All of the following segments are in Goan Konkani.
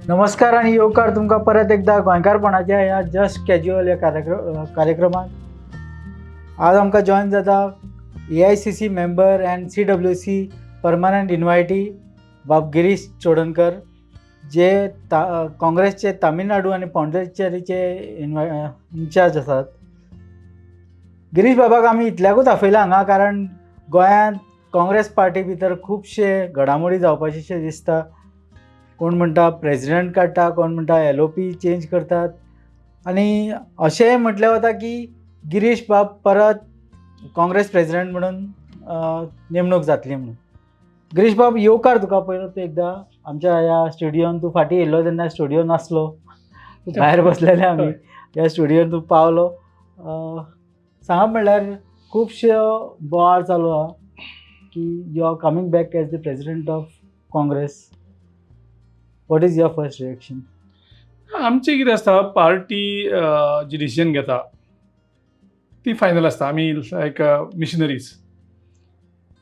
नमस्कार आनी येवकार तुमकां परत एकदा गोंयकारपणाच्या ह्या जस्ट कॅज्युअल ह्या कार्यक्रमात. आज आमकां जॉयन जाता AICC member and CWC permanent invitee बाब गिरीश चोडणकर, जे काँग्रेसचे तामिळनाडू आनी पॉंडिचेरीचे इन्चार्ज आसात. गिरीश बाबाक आमी इतल्याकूच आपयला हांगा, कारण गोंयांत काँग्रेस पार्टी भितर खुबशे घडामोडी जावपाचेशे दिसता. कोण म्हणटा प्रेजिडेंट काडटा, कोण म्हणटा एलओपी चेंज करतात आनी अशेंय म्हटलें वता की गिरीश बाब परत काँग्रेस प्रेजिडेंट म्हणून नेमणूक जातली म्हणून. गिरीश बाब, येवकार तुका पयलो एकदां आमच्या ह्या स्टुडियोन. तूं फाटीं येयल्लो तेन्ना स्टुडियो नासलो, भायर बसलेले आमी. ह्या स्टुडियोन तूं पावलो. सांगप म्हणल्यार खुबश्यो बोवाळ चालू आहा की you are coming back as the president of Congress. What is your first reaction? आमचें कितें आसता, पार्टी जी डिसिजन घेता ती फायनल आसता. आमी लायक मिशनरीज.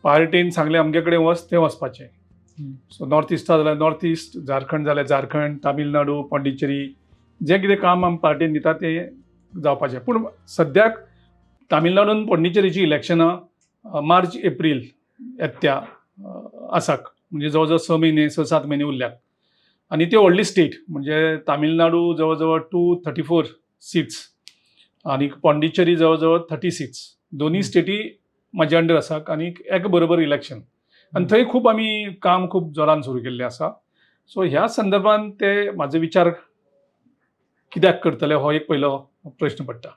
पार्टीन सांगलें अमके कडेन वच, तें वचपाचें. सो नॉर्थ इस्टा जाल्यार नॉर्थ इस्ट, झारखंड जाल्यार झारखंड, तामिळनाडू, पॉंडिचेरी, जें कितें काम आमी पार्टीन दिता तें जावपाचें. पूण सद्याक तामिळनाडून पॉंडिचेरीची इलेक्शनां मार्च एप्रील येत्या आसाक, म्हणजे जवळ जवळ 6 म्हयने, 6-7 म्हयने उरल्यात आनी त्यो व्हडली स्टेट, म्हणजे तामिळनाडू जवळ जवळ 234 सिट्स आनी पॉंडिचेरी जवळ जवळ 30 सिट्स. दोनूय स्टेटी म्हाज्या अंडर आसात आनी एक बरोबर इलेक्शन आनी थंय खूब आमी काम खूब जोरान सुरू केल्लें आसा. सो ह्या संदर्भान ते म्हाजो विचार कित्याक करतले हो एक पयलो प्रश्न पडटा.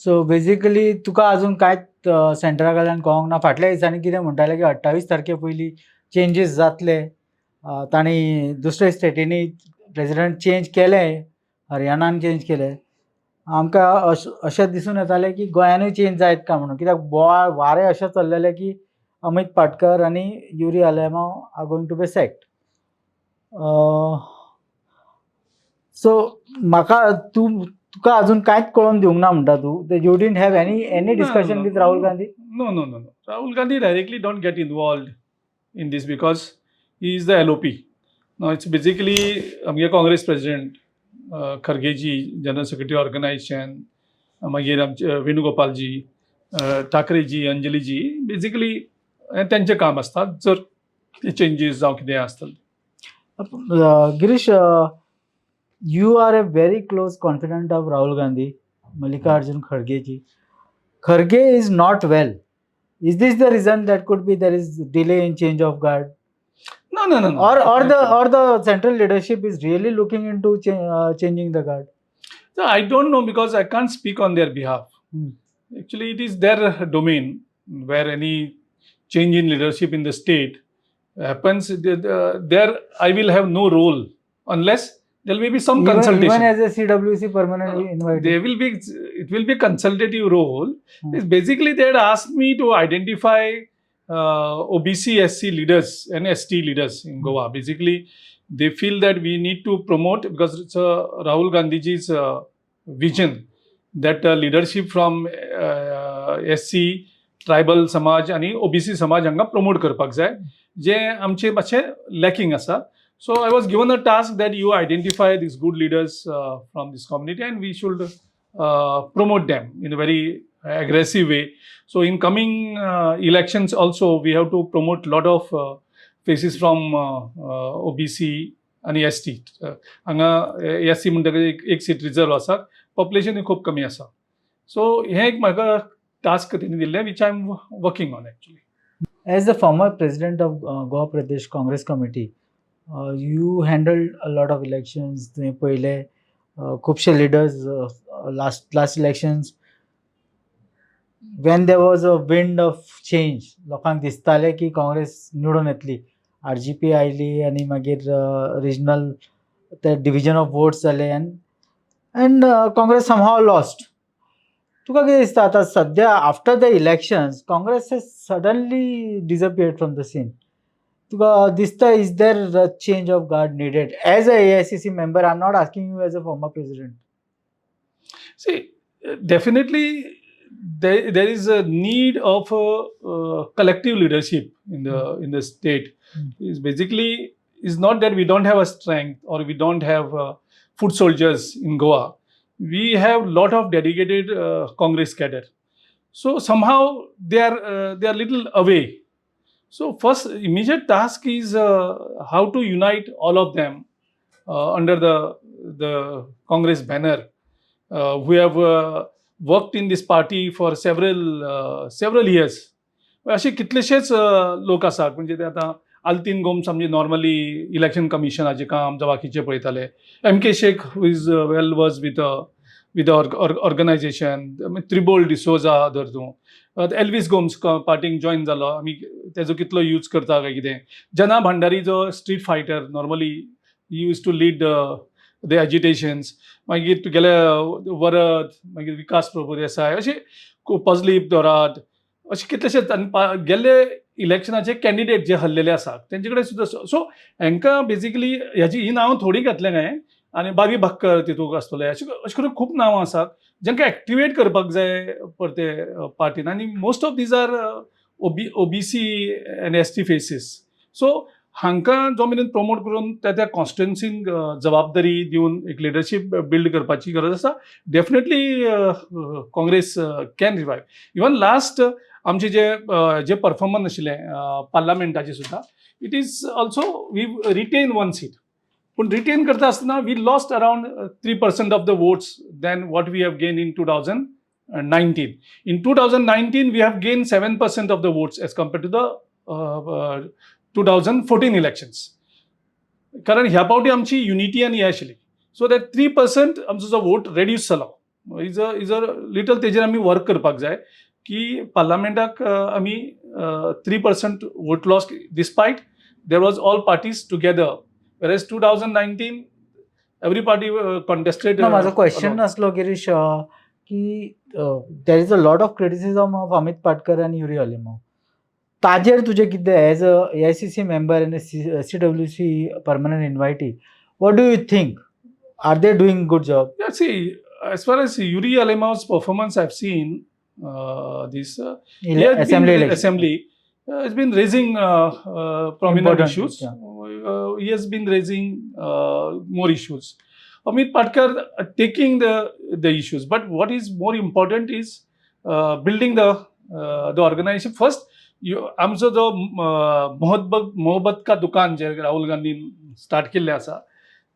सो बेजिकली तुका अजून कांयच सेंटरा कडल्यान कळोंक ना? फाटल्या दिसांनी कितें म्हणटाले की 28 तारखे पयलीं चेंजीस जातले. तांणी दुसऱ्या स्टेटींनी प्रेजिडेंट चेंज केले, हरियाणान चेंज केले. आमकां अशें दिसून येतालें की गोंयानूय चेंज जायत काय म्हणून, कित्याक बोवाळ वारें अशें चल्लेलें की अमीत पाटकर आनी Yuri Alemao are going to be sacked. So म्हाका तूं तुका अजून कांयच कळोवन दिवंक ना म्हणटा तूं. You didn't have any discussion with Rahul Gandhi? No. Rahul Gandhi directly don't get involved in this because he is the LOP. Now it's basically आमगे काँग्रेस प्रेसिडेंट खरगेजी, जनरल सेक्रेटरी ऑर्गनायझेशन, मागीर आमचे वेणुगोपालजी, ठाकरेजी, अंजलीजी, बेजिकली हें तेंचें काम आसता जर कितें चेंजीस जावं कितें आसतलें. Girish, you are a very close confidant of Rahul Gandhi, Mallikarjun Khargeji. Kharge is not well. Is this the reason that could be there is delay in change of guard? No. Or the central leadership is really looking into changing the guard? So I don't know because I can't speak on their behalf. Actually, it is their domain where any change in leadership in the state happens. There, I will have no role unless there may be some consultation. Even as a CWC permanent invitee? There will be It will be consultative role. It's basically, they had asked me to identify OBC, SC leaders and ST leaders in Goa. Basically, they feel that we need to promote because it's Rahul Gandhiji's vision that leadership from SC, tribal समाज आनी ओबीसी समाज हांकां प्रमोट करपाक जाय, जे आमचे मातशें लॅकिंग आसा. So I was given a task that you identify these good leaders from this community and we should promote them in a very aggressive way. So in coming elections also, we have to promote lot of faces from OBC आनी एसटी. हांगा एससी म्हणटकच एक सीट रिजर्व आसा, पॉप्युलेशन खूब कमी आसा. सो हें एक म्हाका टास्क तेणी दिल्लें, which I am working on actually. As the former president of Goa Pradesh Congress Committee, you handled a lot of elections. तुवें पयले खुबशे leaders, last elections when there was a wind of change, लोकांक दिसतालें की काँग्रेस निवडून येतली. आरजीपी आयली आनी मागीर रिजनल ते डिविजन ऑफ वोट्स जाले and Congress somehow lost. तुका कितें दिसता, आतां सद्या after the elections Congress has suddenly disappeared from the scene? तुका दिसता, is there a change of guard needed? As a AICC member, I am not asking you as a former president. See, definitely there is a need of a collective leadership in the state. Is basically Is not that we don't have a strength or we don't have foot soldiers in Goa. We have lot of dedicated Congress cadre. So somehow they are little away. So first immediate task is how to unite all of them under the Congress banner, who have worked in this party for several years. असे कितलेशेच लोक आसात, म्हणजे ते आतां आल्तीन गोम्स आमचे नॉर्मली इलेक्शन कमिशनाचें काम जावं बाकीचें पळयताले. M K Sheikh, who is well versed with organization. Tribol D'Souza धर तूं, एल्वीस गोम्स पार्टीक जॉयन जालो, आमी तेजो कितलो यूज करता काय कितें. जना भांडारी जो street fighter, normally used to lead the agitations. मागीर तुगेले वरद, मागीर विकास प्रभुदेसाय, अशे पजलीप दोरात, अशे कितलेशेच. आनी गेल्ले इलेक्शनाचे कॅन्डिडेट जे हरलेले आसात तेंचे कडेन सुद्दां. सो हांकां बेजिकली हेजी ही नांवां थोडीं घेतले हांवें आनी बाबी भाक्कर तितूंक आसतले. अशें अशें करून खूब नांवां आसात जांकां एक्टिवेट करपाक जाय परते पार्टीन. आनी most of these are OBC and ST faces. So हांकां जो मेरेन प्रमोट करून त्या त्या कॉन्स्टिट्युन्सीक जबाबदारी दिवन एक लिडरशीप बिल्ड करपाची गरज आसा, definitely Congress can revive. Even last आमचे जे जे परफॉर्मन्स आशिल्लें पार्लमेंटाचें सुद्दां, it is also we retain one seat, पूण रिटेन करता आसतना we lost around 3% of the votes than what we have gain in 2019. In 2019 we have gain 7% of the votes as compare to the 2014 elections, कारण ह्या फावटी आमची युनिटी आनी हें आशिल्ली. सो that 3% आमचो जो वोट रेड्यूस जालो is a little. तेजेर आमी वर्क करपाक जाय की पार्लमेंटाक आमी 3% vote loss despite there was all parties together, whereas 2019 every party contested. ना, माझो क्वेश्चन आसलो गिरीश की there is a lot of criticism of Amit Patkar आनी युरी आलेमाव. ताजेर तुजें कितें, as a AICC member and CWC permanent invitee, what do you think? Are they doing good job? Yeah, see, as far as Yuri Alemao's performance I've seen, this he has been assembly in election. Assembly has been raising prominent Important, issues. Yeah. He has been raising more issues. Amit Patkar taking the issues, but what is more important is building the organization first. You, आमचो जो मोहब्बत मोहब्बत का दुकान जे राहुल गांधीन स्टार्ट केल्लें आसा,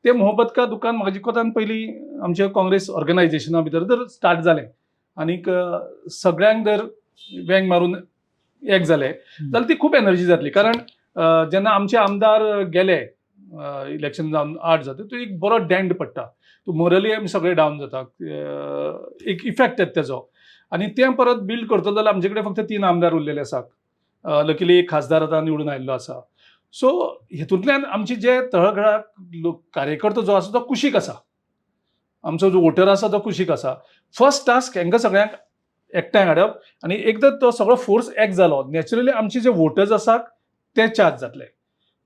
ते मोहब्बत का दुकान म्हाका दिसता पयलीं आमच्या काँग्रेस ऑर्गनायझेशना भितर जर स्टार्ट जालें आनीक सगळ्यांक जर वेंग मारून एक जाले जाल्यार ती खूब एनर्जी जातली. कारण जेन्ना आमचे आमदार गेले, इलेक्शन जावन आठ जाता, तो एक बरो डेंट पडटा, तो मोरली आमी सगळे डावन जाता, एक इफेक्ट येता तेजो. आनी तें परत बिल्ड करतलो जाल्यार आमचे कडेन फक्त तीन आमदार उरलेले आसात. लकीली एक खासदार आतां निवडून आयिल्लो आसा. सो हेतूंतल्यान आमचे जे तळघळाक लोक कार्यकर्तो जो आसा तो कुशीक आसा, आमचो जो वोटर आसा तो कुशीक आसा. फर्स्ट टास्क हांकां सगळ्यांक एकठांय हाडप आनी एकदां तो सगळो फोर्स एक जालो, नॅचरली आमचे जे वोटर्स आसात ते चार्ज जातले.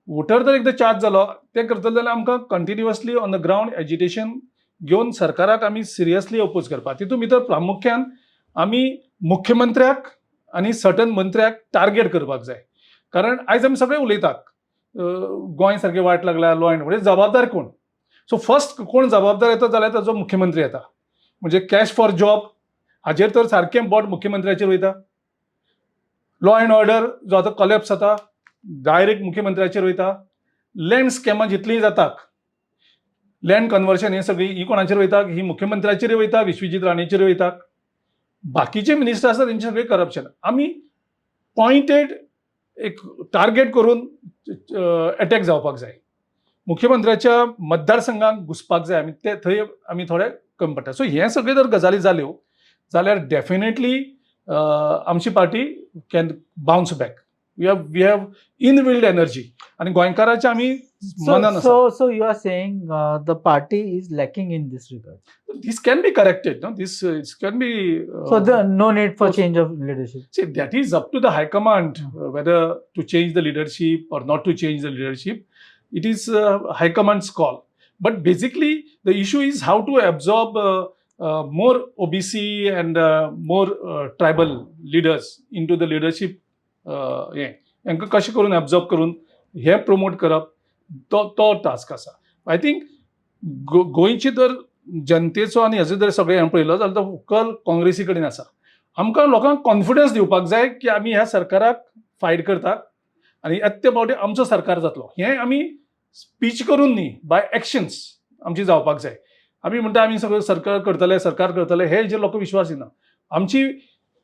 वोटर जर एकदां चार्ज जालो, तें करतले जाल्यार आमकां continuously on the ground agitation घेवन सरकाराक आमी सिरियसली अपोज करपाक. तितूंत भितर प्रामुख्यान आमी मुख्यमंत्र्याक आनी सर्टन मंत्र्याक टार्गेट करपाक जाय. कारण आयज आमी सगळे उलयतात, गोंय सारकें वाट लागला, लॉ एंड ऑर्डर, जबाबदार कोण? सो फर्स्ट कोण जबाबदार येता जाल्यार ताजो मुख्यमंत्री येता. म्हणजे कॅश फॉर जॉब हाजेर तर सारकें बोट मुख्यमंत्र्याचेर वयता. लॉ एंड ऑर्डर जो आतां कॉलेप्स जाता, डायरेक्ट मुख्यमंत्र्याचेर वयता. लँड स्कॅमां जितलीं जातात, लँड कन्वर्शन, हें सगळीं ही कोणाचेर वयता? ही मुख्यमंत्र्याचेर वयता, विश्वजीत राणेचेर वयता. बाकीचे मिनिस्टर आसा तेंचे सगळें करप्शन. आमी पॉयंटेड एक टार्गेट करून एटॅक जावपाक जाय. मुख्यमंत्र्याच्या मतदारसंघात घुसपाक जाय आमी, ते थंय आमी थोडे कमी पडटा. सो हे सगळे जर गजाली जाल्यो जाल्यार डेफिनेटली आमची party can bounce back. We have inbuilt energy आनी गोंयकाराच्या आमी मनान आसा. So you are saying the party is lacking in this regard. This can be corrected, no? This can be So the no need for change of leadership. See, that is up to the high command whether to change the leadership or not to change the leadership. It is high command's call. But basically, the issue is how to absorb more OBC and more tribal leaders into the leadership. हें हांकां कशें करून एब्जॉर्ब करून हें प्रमोट करप, तो तो टास्क आसा. I think गोंयची जर जनतेचो आनी हेजो जर सगळें हें पळयलो जाल्यार तो कल काँग्रेसी कडेन आसा. आमकां लोकांक कॉन्फिडन्स दिवपाक जाय की आमी ह्या सरकाराक फायट करतात आनी येत ते फावटी आमचो सरकार जातलो. हें आमी स्पीच करून न्ही, बाय एक्शन्स आमची जावपाक जाय. आमी म्हणटा आमी सगळें सरकार करतले, सरकार करतले, हे हेजेर लोकांक विश्वास येना. आमची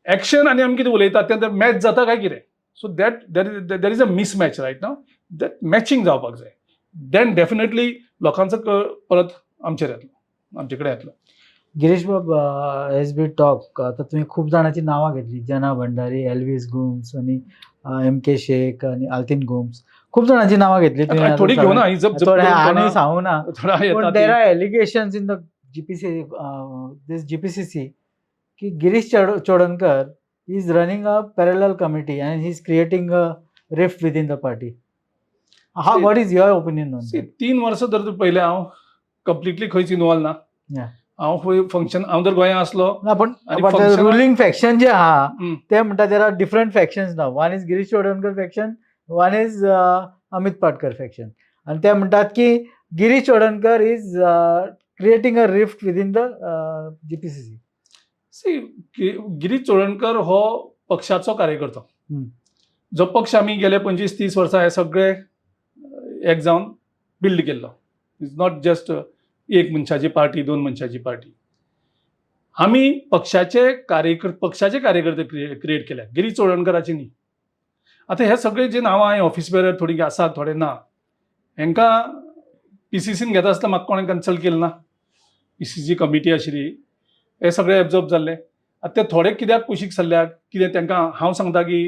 एक्शन आनी आमी कितें उलयतात तें मॅच जाता काय कितें, so that there is a mismatch right now. That matching जावपाक जाय, देन डेफिनेटली लोकांचो परत आमचेर येतलो, आमचे कडेन येतलो. गिरीश बाब, एज we talk, आता तुम्ही खूप जाणांची नावां घेतली, जना भंडारी, एल्विस गोम्स आनी एम के शेख आनी आल्तीन गोम्स, खूप जाणांची नावां घेतली तुम्ही. आता थोडी घेवना ही जप जप थोडे करून आनी सांगू ना, थोडा पण येता there ती. Are allegations in the GPC this GPCC की Girish Chodankar is running a parallel committee and he is creating a rift within the party. हा, what is your opinion on? See, 3 वर्सां जर तूं पळयलें, हांव कंप्लिटली खंयच इनवॉल्व ना. हांव खंय फंक्शन, हांव जर गोंया आसलो ना, पण आनी function- ruling faction जे आहा ते म्हणटा there are different factions now. One is Girish Chodankar faction, one is Amit Patkar faction, आणि ते म्हणटात की Girish Chodankar is creating a rift within the GPCC. See, Girish Chodankar हो पक्षाचो कार्यकर्तो, जो पक्ष आमी गेले 25-30 वर्सां हे सगळे एक जावन बिल्ड केल्लो. It's not just एक मनशाची पार्टी, दोन मनशाची पार्टी. आमी पक्षाचे कार्यकर्ते क्रिएट केल्या, गिरीश चोडणकराची न्ही. आतां हे सगळे जे नांवां हांवें ऑफिस बेरर थोडीं आसात, थोडे ना, हांकां पीसीसीन घेता आसतना म्हाका कोणें कन्सल्ट केलें ना. पीसीसी कमिटी आशिल्ली, हे सगळे एब्जॉर्ब जाल्ले. आतां ते थोडे कित्याक कुशीक सरल्यात कितें, तांकां हांव सांगता की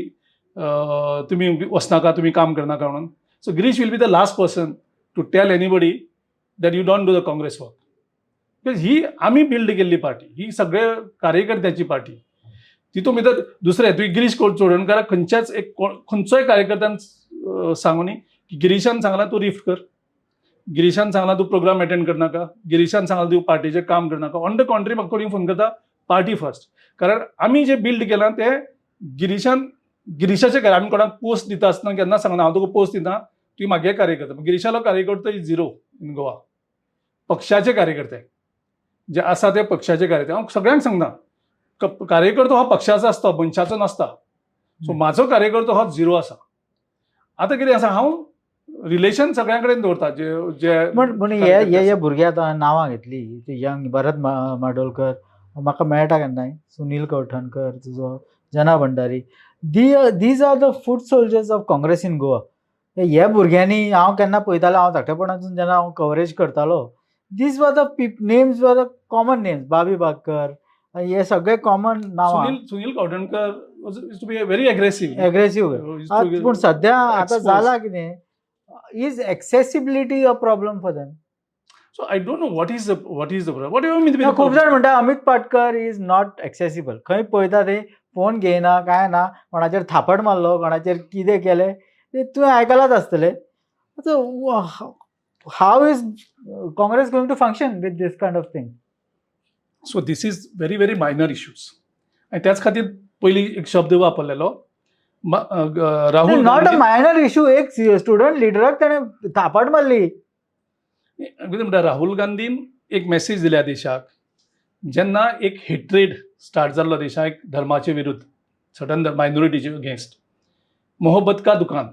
तुमी वचनाका, तुमी काम करनाका म्हणून. So Girish will be the last person to tell anybody that you don't do the Congress work, because ही आमी बिल्ड केल्ली पार्टी, ही सगळे कार्यकर्त्याची पार्टी. तितून भितर दुसरें, तुवें गिरीश चोडणकाराक खंयच्याच एक खंयचोय कार्यकर्त्यान सांगू न्ही की गिरीशान सांगलां तूं रिफ्ट कर, गिरीशान सांगलां तूं प्रोग्राम एटेंड करनाका, गिरीशान सांगलां तूं पार्टीचें काम करनाका. ऑन the contrary, म्हाका कोणी फोन करता, पार्टी फर्स्ट. कारण आमी जें बिल्ड केलां तें गिरीशान, गिरीशाचें कार्य. आमी कोणाक पोस्ट दिता आसतना केन्ना सांगना हांव तुका पोस्ट दिता, तुवें मागे कार्यकर्ता. गिरीशालो कार्यकर्तो is zero in Goa. पक्षाचे कार्यकर्ते जे आसा ते पक्षाचे कार्यकर्ते. हांव सगळ्यांक सांगता, कार्यकर्तो हो पक्षाचो आसता, मनशाचो नासता. सो म्हाजो कार्यकर्तो हो झिरो आसा. आतां कितें आसा, हांव रिलेशन सगळ्यां कडेन दवरता जे जे पण पण हे कार्यकर्ते हे जे आसा. भुरगे आतां नांवां घेतली ते यंग, भरत माडोलकर म्हाका मेळटा केन्नाय, सुनील कवठणकर, तुजो जना Bhandari, these are the foot soldiers of Congress in Goa. हे भुरग्यांनी हांव केन्ना पळयतालो, हांव धाकटेपणासून जेन्ना हांव कवरेज करतालो, these were the names, were the common names, Babi Bagkar, हे सगळे कॉमन नांवां. Sunil Kavathankar used to be very aggressive. Aggressive. पूण सध्या आतां Exposed. जाला कितें, is accessibility a problem for them? So I don't know what is the what you mean. खूब जाण म्हणटा Amit Patkar is not accessible. खंय पळयता ते फोन घेयना, कांय ना, कोणाचेर थापट मारलो, कोणाचेर कितें केलें ते तुवें आयकलाच आसतलें. How is Congress going to function with this kind of thing? So this is very very minor issues आनी त्याच खातीर पयलीं एक शब्द वापरलेलो Rahul not a Gandhi. Minor issue, एक स्टुडंट लिडराक ताणें थापट मारली. कितें म्हणटा, राहुल गांधीन एक मॅसेज दिल्या देशाक, जेन्ना एक हेट्रेड स्टार्ट जाल्लो देशाक एक धर्माचे विरुद्ध, सर्टन मायनॉरिटीचे अगेन्स्ट, मोहब्बत का दुकान.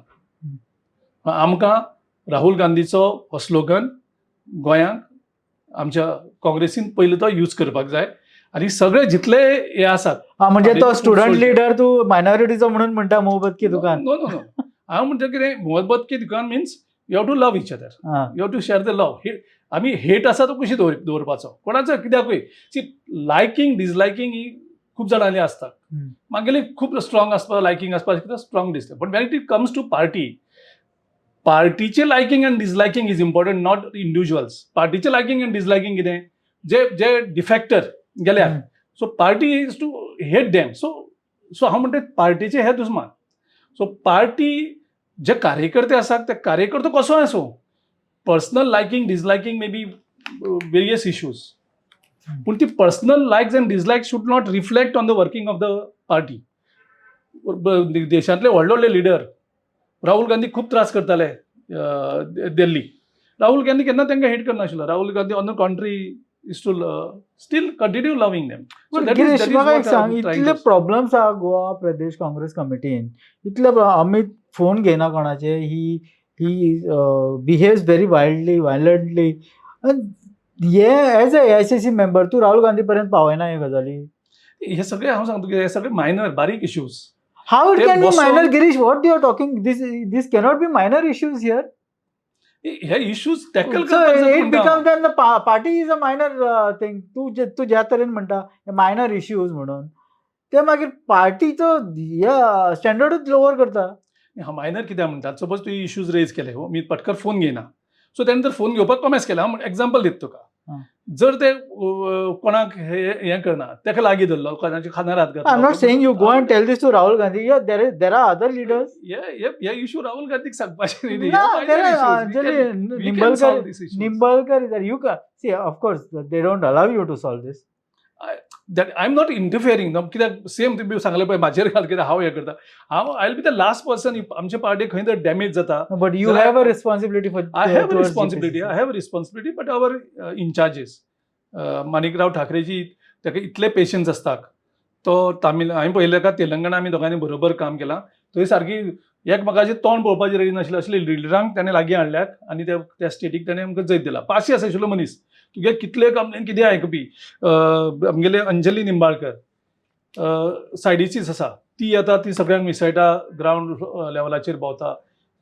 आमकां राहुल गांधीचो हो स्लोगन गोंयांक आमच्या काँग्रेसीन पयलीं तो यूज करपाक जाय आनी सगळे जितले हे आसात. हा, म्हणजे तो आनी स्टुडंट soldier. Leader तूं मायनॉरिटीचो म्हणून म्हणटा मोहब्बत की दुकान? नो नो नो, हांव म्हणटा कितें, मोहब्बत की दुकान means you have to love each other, you have to share the love. आमी हेट आसा तो कशी दवरपाचो कोणाचो कित्याकूय. सी, लायकींग डिसलायकींग ही खूब जाणांनी आसता. मागेली खूब स्ट्रॉंग आसपा, लायकींग आसपा स्ट्रॉंग दिसता, but when it comes to party, पार्टीचे liking and disliking is important, not individuals. पार्टीचे लायकींग अँड डिसलायकींग कितें, जे जे डिफेक्टर गेल्यार, so party is to hate them. So हांव म्हणटा पार्टीचे हे दुस्मान. सो पार्टी जे कार्यकर्ते आसात ते कार्यकर्तो कसोय आसूं, personal liking disliking may be various issues, पूण ती personal likes and dislike should not reflect on the working of the party. देशांतले व्हडले व्हडले लिडर, राहुल गांधी खूब त्रास करताले. Delhi. Rahul Gandhi केन्ना तांकां hate करनाशिल्लो. Rahul Gandhi on the contrary is to still continue loving them. पण गिरीश, म्हाका एक सांग, इतले प्रॉब्लम्स आहा गोवा प्रदेश काँग्रेस कमिटीन, इतले अमित फोन घेयना कोणाचे, he behaves very wildly, violently. हे एज अ एआयसीसी मेंबर तूं राहुल गांधी पर्यंत पावयना हे गजाली? हे सगळे हांव सांगता की हे सगळे मायनर बारीक issues. How it ते can be बसोन- minor, Girish? What you are talking, this cannot be minor issues here. हे issues tackle So it become then the party is a minor thing. तूं ज्या तरेन म्हणटा मायनर इश्यूज म्हणून, ते मागीर पार्टीचो हे स्टँडर्डूच लोवर करता. मायनर कित्याक म्हणटात? सपोज तुवें इश्यूज रेज केले, हो मी पटकर फोन घेयना, सो तेणे जर फोन घेवपाक कॉमेस केला, हांव एग्जाम्पल दिता तुका. जर ते कोणाक हे हें करना, ताका लागीं धरलो, कोणाच्या खांदार हात घातलो. I am not saying you go and tell this to Rahul Gandhi. There are other leaders. हे इश्यू राहुल गांधीक सांगपाचे न्ही. ना, there are Anjali Nimbalkar. Nimbalkar is there. You can see, of course, they don't allow you to solve this. That I am not interfering. कित्याक सेम तुमी सांगलें पळय, म्हाजेर घाल कित्याक हांव हें करता, हांव I will be the last person. आमचे पार्टी खंय तर डॅमेज जाता, But you have a responsibility for I have a towards responsibility. GPCC. I have a responsibility, but our in-charges, Manikrao ठाकरेजी, ताका इतले पेशन्स आसता. तो तामील हांवें पळयलें का तेलंगणा आमी दोगांनी बरोबर काम केलां. थंय सारकी एकमेकाचें तोंड पळोवपाची रेडी नाशिल्लें असले लिडरांक ताणें लागीं हाडल्यात आनी त्या त्या स्टेटीक ताणें आमकां जैत दिला. पाशी आशिल्लो मनीस, तुगे कितले कंप्लेन कितें आयकपी. आमगेले अंजली निंबाळकर सायडीचीच आसा ती, आतां ती सगळ्यांक मिसळटा, ग्रावंड लेवलाचेर भोंवता.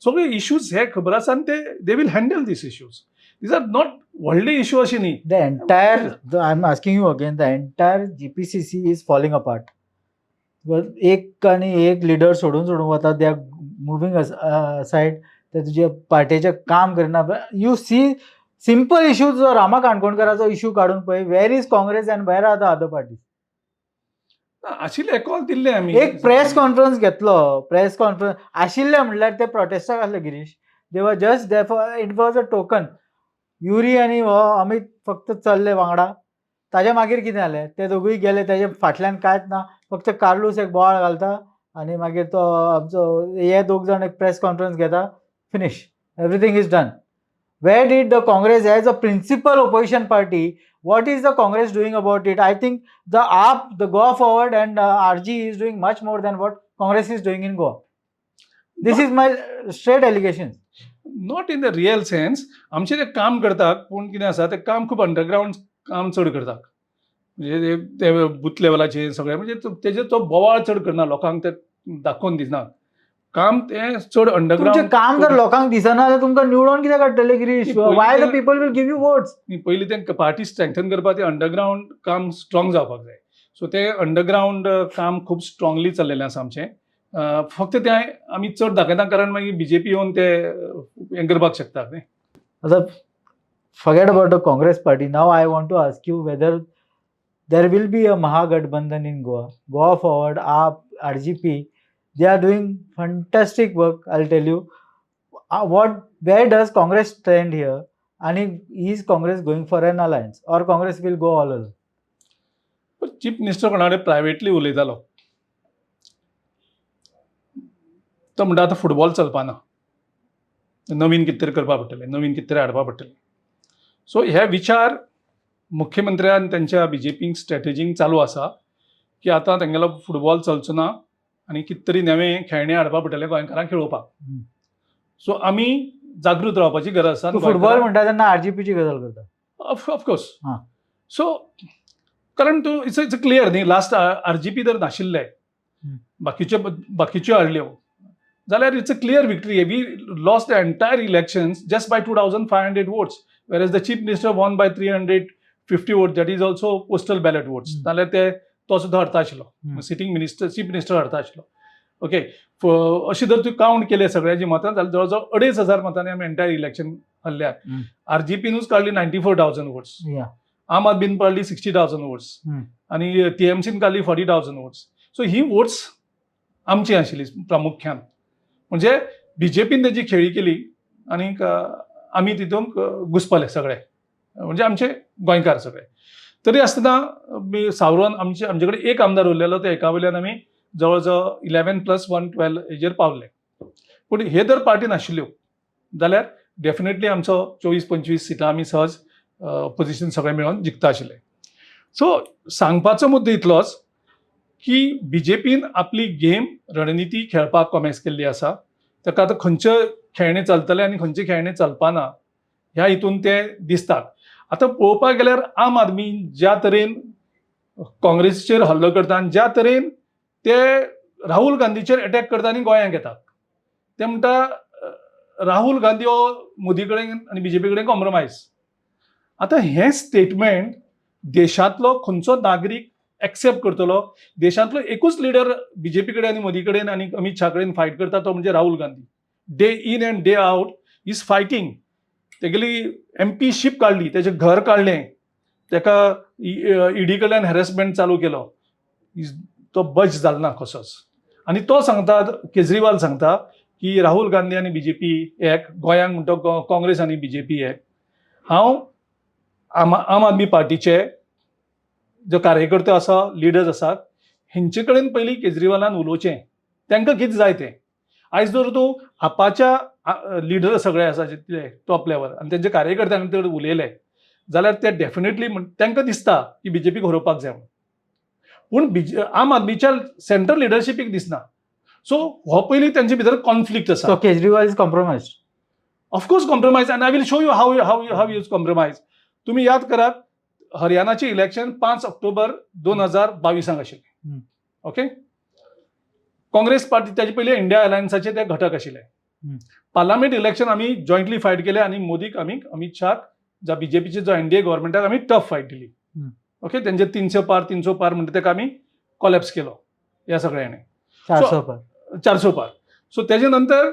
सगळे इश्यूज हे खबर आसा आनी ते they will handle these issues. These are not व्हडले इश्यू अशें न्ही. The entire, I'm asking you again, the entire GPCC is falling apart. Well, एक आनी एक लिडर सोडून सोडून वता, they are moving aside. ते तुजे पार्टेचें काम करना. You see simple issue, जो रामा काणकोणकाराचो इशू काडून पळय, where is Congress and where are the other party? आशिल्ले, कॉल दिल्ले आमी. एक प्रेस कॉन्फरन्स घेतलो, प्रेस कॉन्फरन्स आशिल्ले म्हणल्यार ते प्रोटेस्टाक आसले Girish. They were just there for, it was a token. Yuri आनी हो अमित फक्त चल्ले वांगडा. ताज्या मागीर कितें जालें? ते दोगूय गेले, ताजे फाटल्यान कांयच ना. फक्त कार्लूस एक बोवाळ घालता आनी मागीर तो आमचो हे दोग जाण एक प्रेस कॉन्फरन्स घेता. Finish, everything is done. Where did the Congress, as a principal opposition party, what is the Congress doing about it? I think the AAP, the Goa Forward and RG is doing much more than what Congress is doing in Goa. This is my straight allegation. Not in the real sense. आमचें तें काम करतात, पूण कितें आसा, तें काम खूब अंडरग्रावंड काम चड करतात. म्हणजे ते बूथ लेवलाचेर सगळें, म्हणजे तेजेर तो बोवाळ चड करना, लोकांक ते दाखोवन दिना. काम तें चड तुमचें अंडरग्रावंड. काम जर लोकांक दिसना जाल्यार तुमकां निवडून कित्याक काडटले Girish? Why the people will give you votes? पयलीं तें पार्टी स्ट्रेंथन करपाक तें अंडरग्रावंड काम स्ट्रॉंग जावपाक जाय. सो तें अंडरग्रावंड काम खूब स्ट्रॉंगली चल्लेलें आसा आमचें. फक्त तें आमी चड दाखयना, कारण मागीर बीजेपी येवन ते हें करपाक शकता न्ही. आतां forget about the Congress party. Now I want to ask you whether there will be a Mahagathbandhan in Goa. Goa Forward, AAP, RGP, they are doing fantastic work, I'll tell you. What, where does Congress stand here? And is Congress going for an alliance or Congress will go all alone? Chief minister कोणा कडेन प्रायवेटली उलयतालो, तो म्हणटा आतां फुटबॉल चलपाना, नवीन कितें तरी करपा पडटलें, नवीन कितें तरी हाडपा पडटलें. सो हे विचार मुख्यमंत्र्यान तेंच्या बीजेपीक स्ट्रेटजींक चालू आसा की आतां तेंगेलो फुटबॉल चलचो ना आनी कितें तरी नवें खेळणें हाडपा पडटलें गोंयकारांक खेळोवपाक. सो आमी जागृत रावपाची गरज आसा. तूं फुटबॉल म्हणटा तेन्ना आरजीपीची गजाल करता? ऑफकोर्स. हां. सो कारण तूं it's clear न्ही, लास्ट आरजीपी जर नाशिल्ले, बाकीच्यो बाकीच्यो हाडल्यो जाल्यार it's a clear victory. We lost the entire elections just by 2,500 votes, whereas the chief minister won by 350 vote, that is also postal ballot votes. नाल्यार ते तो सुद्दां हरता आशिल्लो, सिटींग मिनिस्टर, चीफ मिनिस्टर हरता आशिल्लो. ओके, अशें जर तुवें कावंट केले सगळ्यांची मतां जाल्यार जवळ जवळ 2500 मतांनी आमी एंटायर इलेक्शन हरल्यात. आरजीपीनूच काडली 94,000 वोट्स, आम आदमीन काडली 60,000 वोट्स आनी टीएमसीन काडली 40,000 वोट्स. सो ही वोट्स आमची आशिल्ली प्रामुख्यान. म्हणजे बीजेपीन तेजी खेळी केली आनीक आमी तितूंत घुसपले सगळे, म्हणजे आमचे गोंयकार सगळे. तरी आसतना सावरून आमचे आमचे कडेन एक आमदार उरलेलो, त्या एका वयल्यान आमी जवळ जवळ 11 प्लस 1 12 हेजेर पावले. पूण हे जर पार्टी नाशिल्ल्यो जाल्यार डेफिनेटली आमचो 24-25 सिटां आमी सहज ऑपोजिशन सगळें मेळोन जिखता आशिल्ले. सो सांगपाचो मुद्दो इतलोच की बीजेपीन आपली गेम रणनिती खेळपाक कॉमेस केल्ली आसा. ताका आतां खंयचे खेळणे चलतले आनी खंयचे खेळणे चलपाना ह्या हितून ते दिसतात. आतां पळोवपाक गेल्यार आम आदमी ज्या तरेन काँग्रेसीचेर हल्लो करता आनी ज्या तरेन ते राहुल गांधीचेर अटॅक करता आनी गोंयांक येतात, ते म्हणटा राहुल गांधी हो मोदी कडेन आनी बीजेपी कडेन कॉम्प्रोमायज. आतां हें स्टेटमेंट देशांतलो खंयचो नागरीक एक्सेप्ट करतलो? देशांतलो एकूच लिडर बीजेपी कडेन आनी मोदी कडेन आनी अमीत शाह कडेन फायट करता, तो म्हणजे Rahul Gandhi. Day in and day out is fighting. तेगेली एमपी शीप काडली, तेजें घर काडलें, तेका ईडी कडल्यान हॅरेसमेंट चालू केलो. तो बज जालो ना कसोच. आनी तो सांगता, केजरीवाल सांगता की राहुल गांधी आनी बीजेपी एक, गोंयांक म्हणटा काँग्रेस आनी बीजेपी एक. हांव आम आम आदमी पार्टीचे जो कार्यकर्ते आसा, लिडर्स आसात, हेंचे कडेन पयलीं केजरीवालान उलोवचें, तांकां कितें जाय तें. आयज जर तूं आपाच्या लिडर सगळे आसा जितले टॉप लेवल आनी तेंच्या कार्यकर्त्यांक जर उलयले जाल्यार ते डेफिनेटली तांकां दिसता की बीजेपीक हरोवपाक जाय म्हणून. पूण आम आदमीच्या सेंट्रल लिडरशिपीक दिसना. सो हो पयलीं तेंचे भितर कॉन्फ्लिक्ट आसा. So Kejriwal is compromise? Of course compromise, and I will show you how is compromise. तुम्ही याद करात, हरियाणाचे इलेक्शन 5 ऑक्टोबर 2022 आशिल्लें. ओके, काँग्रेस पार्टी त्याचे पयलीं इंडिया अलायन्साचे ते घटक आशिल्ले. पार्लामेंट इलेक्शन आमी जॉयंटली फायट केले आनी मोदीक, आमी अमीत शाहक, ज्या बीजेपीचे जो एनडीए गव्हर्मेंटाक आमी टफ फायट दिली. ओके, तेंचे 300 पार, 300 पार म्हणटा तेका आमी कॉलेप्स केलो ह्या सगळ्यांनी. 400 पार. 400 पार. सो तेजे नंतर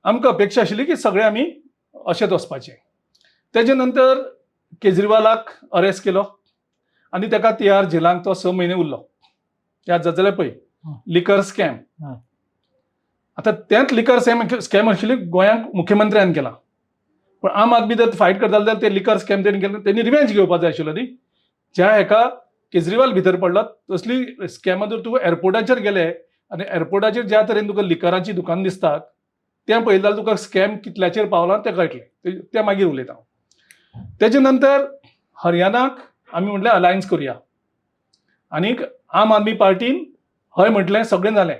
आमकां अपेक्षा आशिल्ली की सगळे आमी अशेंच वचपाचें. तेजे नंतर केजरीवालाक अरेस्ट केलो आनी ताका तिहार जेलांत तो 6 म्हयने उरलो. याद जाता जाल्यार पळय, लिकर स्कॅम. आतां तेंच लिकर स्कॅम आशिल्ली गोंयांक मुख्यमंत्र्यान केला, पूण आम आदमी जर फायट करताले जाल्यार ते लिकर स्कॅम तेणी केलें, तेणी रिवेंज घेवपाक जाय आशिल्लो न्ही. ज्या हेका केजरीवाल भितर पडलो, तसली स्कॅमां जर तुका एअरपोर्टाचेर गेले आनी एअरपोर्टाचेर ज्या तरेन तुका लिकराची दुकान दिसतात तें पळयलें जाल्यार तुका स्कॅम कितल्याचेर पावला तें कळटलें. तें मागीर उलयता हांव. तेजे नंतर हरियाणाक आमी म्हटलें अलायन्स करुया आनीक आम आदमी पार्टीन हय म्हटलें, सगळें जालें.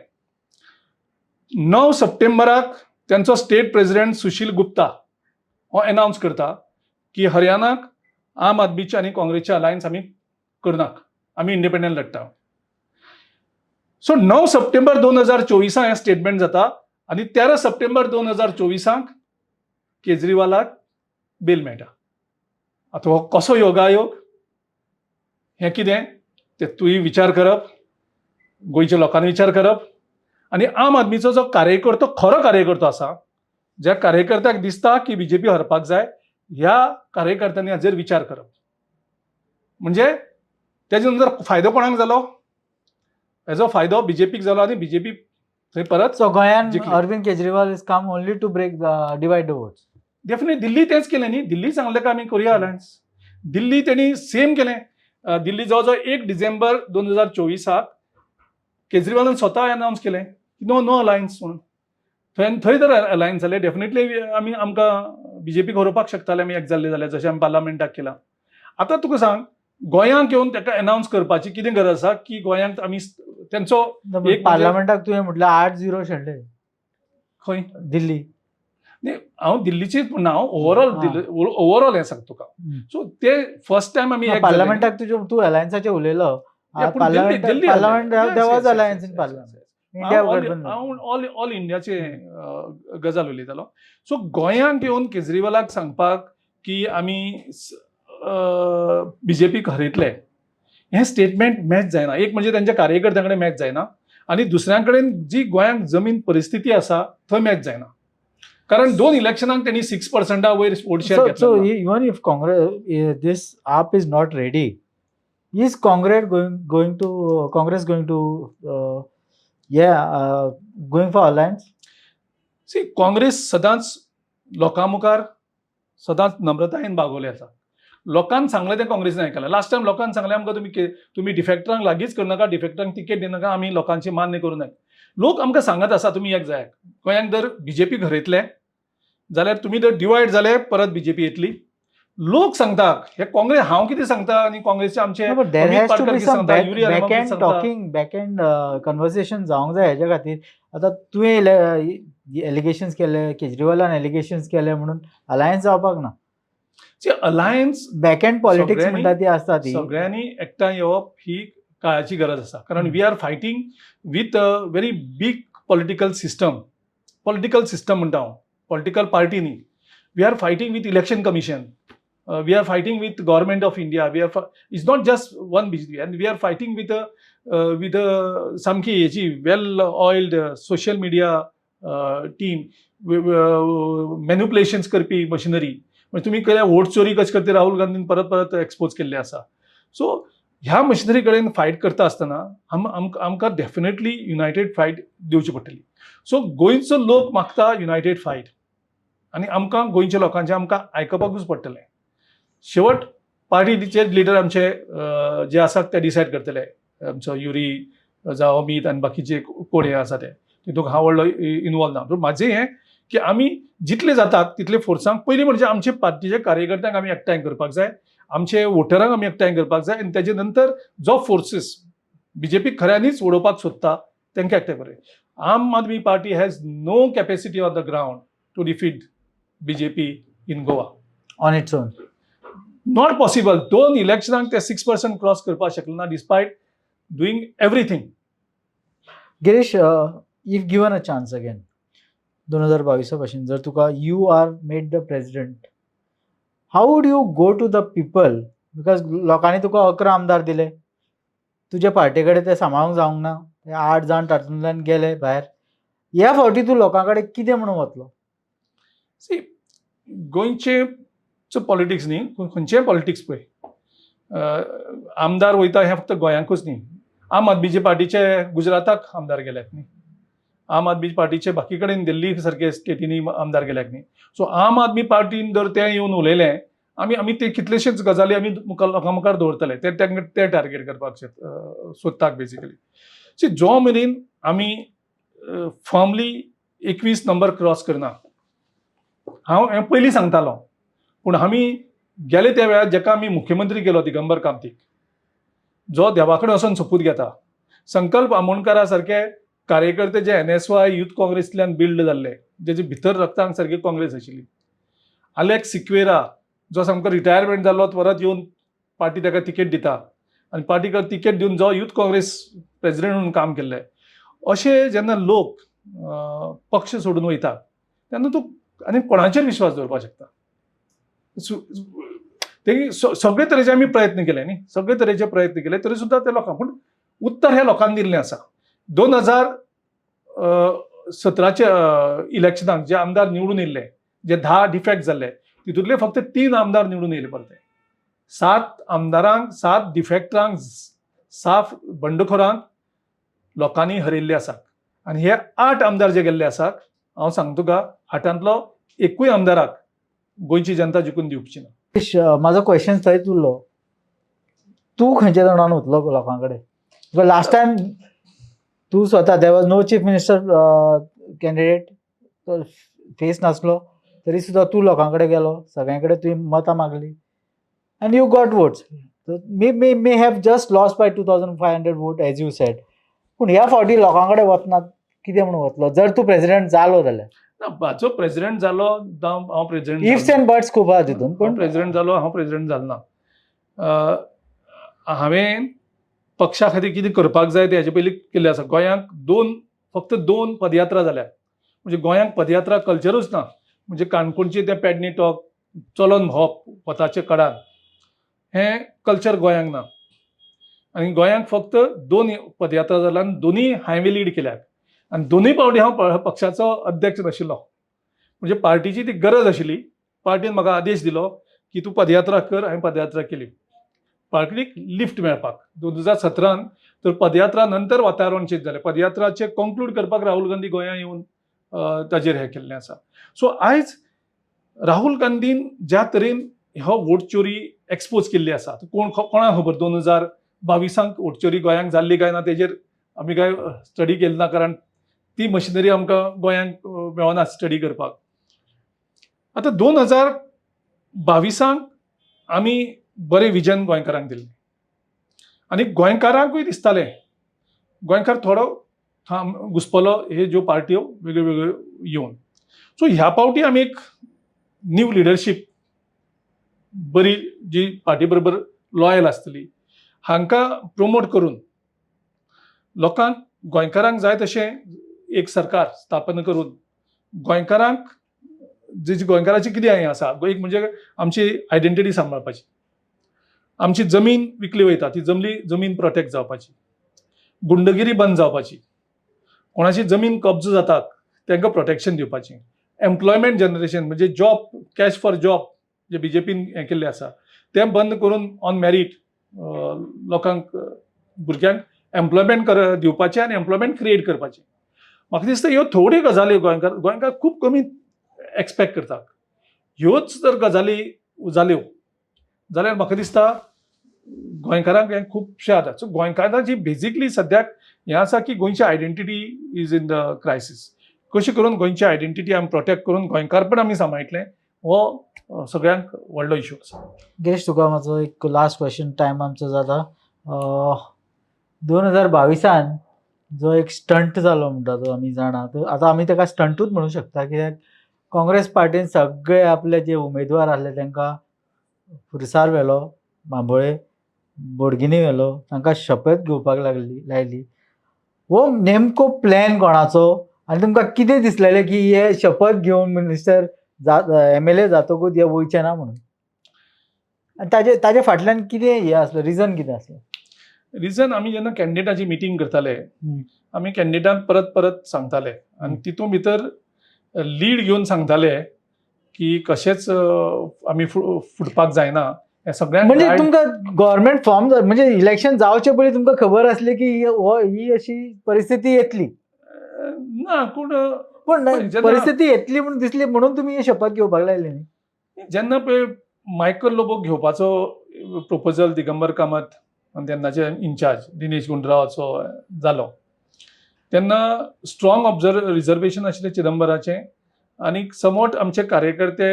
9 सप्टेंबराक तेंचो स्टेट प्रेसिडेंट सुशील गुप्ता हो एनावन्स करता की हरियाणाक आम आदमीचे आनी काँग्रेसचे अलायन्स आमी करनाक, आमी इंडिपेंडंट लढटा. सो 9 सप्टेंबर 2024 हें स्टेटमेंट जाता आनी 13 सप्टेंबर 2024 केजरीवालाक बेल मेळटा. आतां हो कसो योगायोग, हें कितें तें तुवें विचार करप, गोंयच्या लोकांनी विचार करप आनी आम आदमीचो जो कार्यकर्तो, खरो कार्यकर्तो आसा, ज्या कार्यकर्त्याक दिसता की बीजेपी हरपाक जाय, ह्या कार्यकर्त्यांनी हाजेर विचार करप. म्हणजे तेजे नंतर फायदो कोणाक जालो? हेजो फायदो बीजेपीक जालो आनी बीजेपी थंय परत सो गोंयान जिखली. Arvind Kejriwal is come only to break divide the votes. Definite, दिल्ली तेंच केलें न्ही. दिल्ली सांगलें का आमी करुया अलायन्स. दिल्ली तेणी सेम केलें. दिल्ली जवळ जवळ 1 डिसेंबर 2024 केजरीवालान स्वता अनावन्स केलें की नो नो अलायन्स म्हणून. थंय थंय जर अलायन्स जालें, डेफिनेटली आमी आमकां बीजेपीक हरोवपाक शकताले आमी एक जाल्ले जाल्यार, जशें आमी पार्लामेंटाक केलां. आतां तुका सांग, गोंयांक येवन ताका एनावन्स करपाची कितें गरज आसा की गोंयांक आमी तेंचो एक म्हणजे- पार्लमेंटाक तुवें म्हटलं 8-0 शेणले. खंय? दिल्ली. न्ही, हांव दिल्लीचीच म्हणना, हांव ओवरऑल ओवरऑल हें सांगता तुका. सो ते फर्स्ट टायम आमी एक जाले. पार्लमेंटाक तुज्यो तूं अलायन्साचेर उलयलो. Yeah, पूण Delhi Delhi parliament, Yes, there was yes, alliance yes, in yes, parliament. yes. India हांव गठबंधन. हांव ऑल इंडियाचे गजाल उलयतालो. सो गोंयांक येवन केजरीवालाक सांगपाक की आमी बीजेपीक हरयतले, हें स्टेटमेंट मॅच जायना. एक म्हणजे तेंच्या कार्यकर्त्यां कडेन मॅच जायना आनी दुसऱ्यां कडेन जी गोंयांक जमीन परिस्थिती आसा थंय मॅच जायना, कारण दोन इलेक्शनाक तेणी 6 पर्संटा वयर vote share So, घेतलो. so even if Congress, this AAP is not ready, is Congress going to, yeah, going for alliance? See, Congress सदांच लोकां मुखार सदांच नम्रतायेन बागवले आसा. लोकांक सांगलें तें काँग्रेसीन आयकलें. लास्ट टायम लोकांक सांगलें आमकां, तुमी डिफेक्टरांक लागींच करनाका, डिफेक्टरांक तिकेट दिनाका, आमी लोकांची मान्य करूं नाका. लोक आमकां सांगत आसा तुमी एक जायात. गोंयांक जर बीजेपी हरयतले जाल्यार तुमी जर डिवायड जाले परत बीजेपी येतली. लोक सांगता हे काँग्रेस, हांव कितें सांगता आनी काँग्रेसचे आमचे No, but there Amit has to Parkar be कितें some सांगता, back, Yuri Alemao back कितें end सांगता. talking, back end conversation जावंक जाय हेज्या खातीर. आतां तुवें एलिगेशन्स केले, केजरीवालान एलिगेशन्स केले म्हणून अलायन्स जावपाक ना. अलायन्स बॅक एंड पॉलिटिक्स म्हणटा ती आसता ती. सगळ्यांनी एकठांय येवप ही काळाची गरज आसा, कारण we are fighting with a very big political system. Political system म्हणटा हांव, पॉलिटिकल पार्टी न्ही. We are fighting with Election Commission, we are fighting with Government of India. We are It's not just one BJP, and we are fighting with सामकी हेजी well oiled social media team, manipulations करपी मशिनरी. म्हणजे तुमी केल्या वोट चोरी कशी करते राहुल गांधीन परत परत एक्सपोज केल्ले आसा. सो ह्या मशिनरी कडेन फायट करता आसतना आमकां डेफिनेटली युनायटेड फायट दिवची पडटली. सो गोंयचो लोक मागता युनायटेड फायट आनी आमकां गोंयच्या लोकांचें आमकां आयकपाकूच पडटलें. शेवट पार्टीचे लिडर आमचे जे आसात ते डिसायड करतले, आमचो युरी जावं अमीत आनी बाकीचे कोण हे आसा ते, तितूंत हांव व्हडलो इनवॉल्व ना. पूण म्हाजें हें की आमी जितले जातात तितले फोर्सांक पयलीं म्हणजे आमचे पार्टीच्या कार्यकर्त्यांक आमी एकठांय करपाक जाय, आमचे वोटरांक आमी एकठांय करपाक जाय आनी तेजे नंतर जो फोर्सीस बीजेपी खऱ्यांनीच उडोवपाक सोदता तांकां एकठांय करूं. Aam Aadmi Party has no capacity on the ground to defeat BJP in Goa. On its own. Not possible. दोन इलेक्शनाक ते 6% क्रॉस करपाक शकले ना, despite doing everything. Girish, if given a chance again, 2022 भशेन जर तुका you are made the president, how would you go to the people? Because लोकांनी तुका 11 आमदार दिले, तुज्या पार्टे कडेन ते सांबाळूंक जावंक ना, ते आठ जाण तातूंतल्यान गेले भायर. ह्या फावटी तूं लोकां कडेन कितें म्हणून वतलो? सी, गोंयचे पॉलिटिक्स न्ही, खंयचेय पॉलिटिक्स पळय, आमदार वयता हें फक्त गोंयांकूच न्ही. आम आदमीचे पार्टीचे गुजराताक आमदार गेल्यात न्ही, आम आदमी पार्टीचे बाकी कडेन दिल्ली सारके स्टेटींनी आमदार गेल्यात न्ही. सो आम आदमी पार्टीन जर तें येवन उलयलें, आमी ते कितलेशेच गजाली आमी मुखार लोकां मुखार दवरतले, ते तांकां ते टार्गेट करपाक सोदतात बेसिकली. सी, जो मेरेन आमी फर्मली 21 नंबर क्रॉस करना, हांव हें पयलीं सांगतालो, पूण आमी गेले त्या वेळार जेका आमी मुख्यमंत्री केलो दिगंबर कामतीक, जो देवा कडेन वचोन सोपूत घेता, संकल्प आमोणकारा सारके कार्यकर्ते जे एनएसवाय युथ काँग्रेसींतल्यान बिल्ड जाल्ले, जेजे भितर रक्तांक सारकी काँग्रेस आशिल्ली, आलेक्स सिक्वेरा जो सामको रिटायरमेंट जाल्लो परत येवन पार्टी ताका तिकेट दिता आनी पार्टीक तिकेट दिवन जो युथ काँग्रेस प्रेजिडेंट म्हणून काम केल्लें, अशे जेन्ना लोक पक्ष सोडून वयता तेन्ना तूं आनी कोणाचेर विश्वास दवरपाक शकता? ते सगळे तरेचे आमी प्रयत्न केले न्ही, सगळे तरेचे प्रयत्न केले तरी सुद्दां ते लोकांक, पूण उत्तर हें लोकांनी दिल्लें आसा. 2017चे इलेक्शनाक जे आमदार निवडून येयल्ले, जे 10 डिफेक्ट जाल्ले, तितूंतले फक्त तीन आमदार निवडून येयले परते. सात आमदारांक, सात डिफेक्टरांक, साफ बंडखोरांक लोकांनी हरयल्ले आसात आनी हे आठ आमदार जे गेल्ले आसात, हांव सांगता तुका, आठांतलो एकूय आमदाराक गोंयची जनता जिखून दिवची ना. गिरीश, म्हाजो क्वेश्चन थंयच उरलो, तूं खंयच्या तोंडान वतलो लोकां कडेन? लास्ट टायम तूं स्वता, there was no chief minister candidate, face नासलो तरी सुद्दां तूं लोकां कडेन गेलो, सगळ्यां कडेन तुवें मतां मागली and you got votes. May have just lost by 2500 vote, as you said, पूण ह्या फावटी लोकां कडेन वतना कितें म्हणून वतलो जर तूं प्रेसिडेंट जालो जाल्यार? ना, म्हाजो प्रेसिडेंट जालो जावं हांव प्रेसिडेंट इफ्स एंड बट्स खूब आहा तितून. पण पूण प्रेसिडेंट जालो, हांव प्रेसिडेंट जालो ना, हांवें पक्षा खातीर कितें करपाक जाय तें हेजे पयलीं केल्लें आसा. गोंयांक दोन, फक्त दोन पदयात्रा जाल्यात, म्हणजे गोंयांक पदयात्रा कल्चरूच ना. म्हणजे काणकोणचे तें पेडणे टॉक चलोन भोंवप वताचे कडान, हें कल्चर गोंयांक ना. आनी गोंयांक फक्त दोन पदयात्रा जाल्या आनी दोनूय हांवें लीड केल्यात आनी दोनूय फावटी हांव पक्षाचो अध्यक्ष नाशिल्लो. म्हणजे पार्टीची ती गरज आशिल्ली, पार्टीन म्हाका आदेश दिलो की तूं पदयात्रा कर. हांवें पदयात्रा केली पार्टीक लिफ्ट मेळपाक 2017न. तर पदयात्रा नंतर वातावरण चेंज जालें. पदयात्राचें कंक्लूड करपाक राहुल गांधी गोंयांत येवन ताजेर हें केल्लें आसा. सो आयज राहुल गांधीन ज्या तरेन हो वोट चोरी एक्सपोज केल्ली आसा, कोण कोणाक खबर 2022 वोट चोरी गोंयांक जाल्ली काय ना, तेजेर आमी काय स्टडी केली ना, कारण ती मशिनरी आमकां गोंयांक मेळना स्टडी करपाक. आतां 2022 आमी बरें विजन गोंयकारांक दिल्लें आनी गोंयकारांकूय दिसतालें, गोंयकार थोडो घुसपलो हे ज्यो पार्ट्यो वेगळ्यो वेगळ्यो येवन. सो ह्या पावटी आमी एक न्यू लिडरशीप बरी, जी पार्टी बरोबर लॉयल आसतली, हांकां प्रोमोट करून लोकांक, गोंयकारांक जाय तशें एक सरकार स्थापन करून गोंयकारांक जी गोंयकाराची कितें हें आसा, एक म्हणजे आमची आयडेंटिटी सांबाळपाची, आमची जमीन विकली वयता ती जमीन प्रोटेक्ट जावपाची, गुंडगिरी बंद जावपाची, कोणाची जमीन कब्जो जातात तांकां प्रोटेक्शन दिवपाची, एम्प्लॉयमेंट जनरेशन म्हणजे जॉब, कॅश फॉर जॉब जे बीजेपीन हें केल्लें आसा तें बंद करून ऑन मेरीट लोकांक, भुरग्यांक एम्प्लॉयमेंट कर दिवपाचें आनी एम्प्लॉयमेंट क्रिएट करपाचें. म्हाका दिसता ह्यो थोड्यो गजाली गोंयकार खूब कमी एक्सपेक्ट करतात. ह्योच जर गजाली जाल्यो जाल्यार म्हाका दिसता गोंयकारांक हें खुबशें जाता. सो गोंयकारांची बेजिकली सद्याक हें आसा की गोंयची identity is in the crisis. कशें करून गोंयची आयडेंटिटी आमी प्रोटेक्ट करून गोंयकारपण आमी सांबाळटले हो सगळ्यांक व्हडलो इशू आसा. गिरीश, तुका म्हाजो एक लास्ट क्वेश्चन, टायम आमचो जाता. 2022 जो एक स्टंट जालो म्हणटा तो आमी जाणा, आतां आमी ताका स्टंटूच म्हणूंक शकता, कित्याक काँग्रेस पार्टीन सगळे आपले जे उमेदवार आसले तांकां पुरसार व्हेलो, बांबोळे बोडगिनी व्हेलो, तांकां शपथ घेवपाक लागली लायली. हो नेमको प्लॅन कोणाचो आनी तुमकां कितें दिसलेलें की हे शपथ घेवन मिनिस्टर जा एमएलए जातकूच हे वयचे ना म्हणून, आनी ताजे फाटल्यान कितें हें आसलें, रिजन कितें आसलें? रिजन, आमी जेन्ना कॅन्डिडेटाची मिटींग करताले, आमी कॅन्डिडेटांक परत परत सांगताले आनी तितून भितर लीड घेवन सांगताले की कशेंच आमी फुटपाक जायना हें सगळ्यांक म्हणजे तुमकां गव्हर्मेंट फॉर्म म्हणजे इलेक्शन जावचे पयलीं तुमकां खबर आसली की ही अशी परिस्थिती येतली? ना, पूण पूण परिस्थिती येतली म्हणून दिसली म्हणून तुमी ही शपथ घेवपाक लायली न्ही? जेन्ना पळय मायकल लोबो घेवपाचो प्रोपोजल दिगंबर कामत आनी तेन्नाचे इन्चार्ज दिनेश गुंडरावाचो जालो तेन्ना स्ट्रॉंग ऑब्जर्व रिजर्वेशन आशिल्लें चिदंबराचें आनी समवॉट आमचे कार्यकर्ते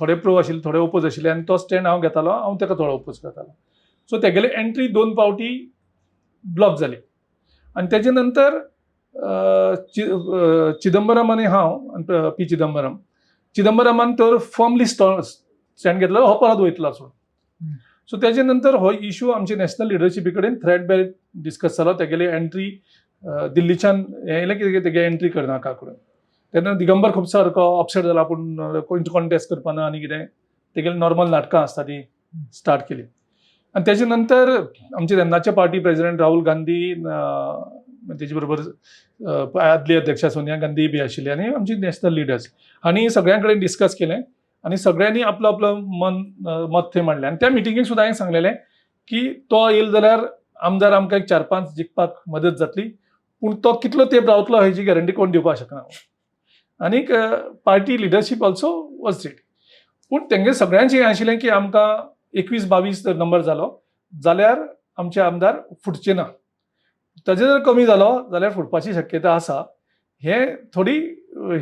थोडे प्रो आशिल्ले, थोडे ओपोज आशिल्ले आनी तो स्टँड हांव घेतालो, हांव ताका थोडो ओपोज करतालो. सो तेगेले एंट्री दोन पावटी ब्लॉक जाली आनी तेजे नंतर चिदंबरम आनी हांव आनी पी चिदंबरम, चिदंबरमान तर फर्मली स्टँड घेतलो, हो परत वयतलो सोड. सो तेजे नंतर हो इशू आमचे नॅशनल लिडरशिपी कडेन थ्रेड बेर डिस्कस जालो. तेगेली एंट्री दिल्लीच्यान हें येयलें की तेगे एंट्री करनाका करून. तेन्ना दिगंबर खूब सारको अपसेट जाला, आपूण कोण कॉन्टेस्ट करपाना आनी कितें तेगेली नॉर्मल नाटकां आसता ती स्टार्ट केली. आनी तेजे नंतर आमचे तेन्नाचे पार्टी प्रेजिडेंट राहुल गांधी, तेजे बरोबर आदली अध्यक्षा सोनिया गांधी बी आशिल्ली आनी आमची नॅशनल लिडर्स हांणी सगळ्यां कडेन डिस्कस केलें आनी सगळ्यांनी आपलो आपलो मत थंय मांडलें. आनी त्या मिटिंगेक सुद्दां हांवें सांगलेलें की तो येयलो जाल्यार आमदार आमकां एक चार पांच जिखपाक मदत जातली, पूण तो कितलो तेंप रावतलो हेजी गॅरंटी कोण दिवपाक शकना. आनीक party leadership also was ready, पूण तेंगे सगळ्यांचें हें आशिल्लें की आमकां 21-22 जर नंबर जालो जाल्यार आमचे आमदार फुटचे ना, ताजे जर कमी जालो जाल्यार फुटपाची शक्यता आसा, हे थोडी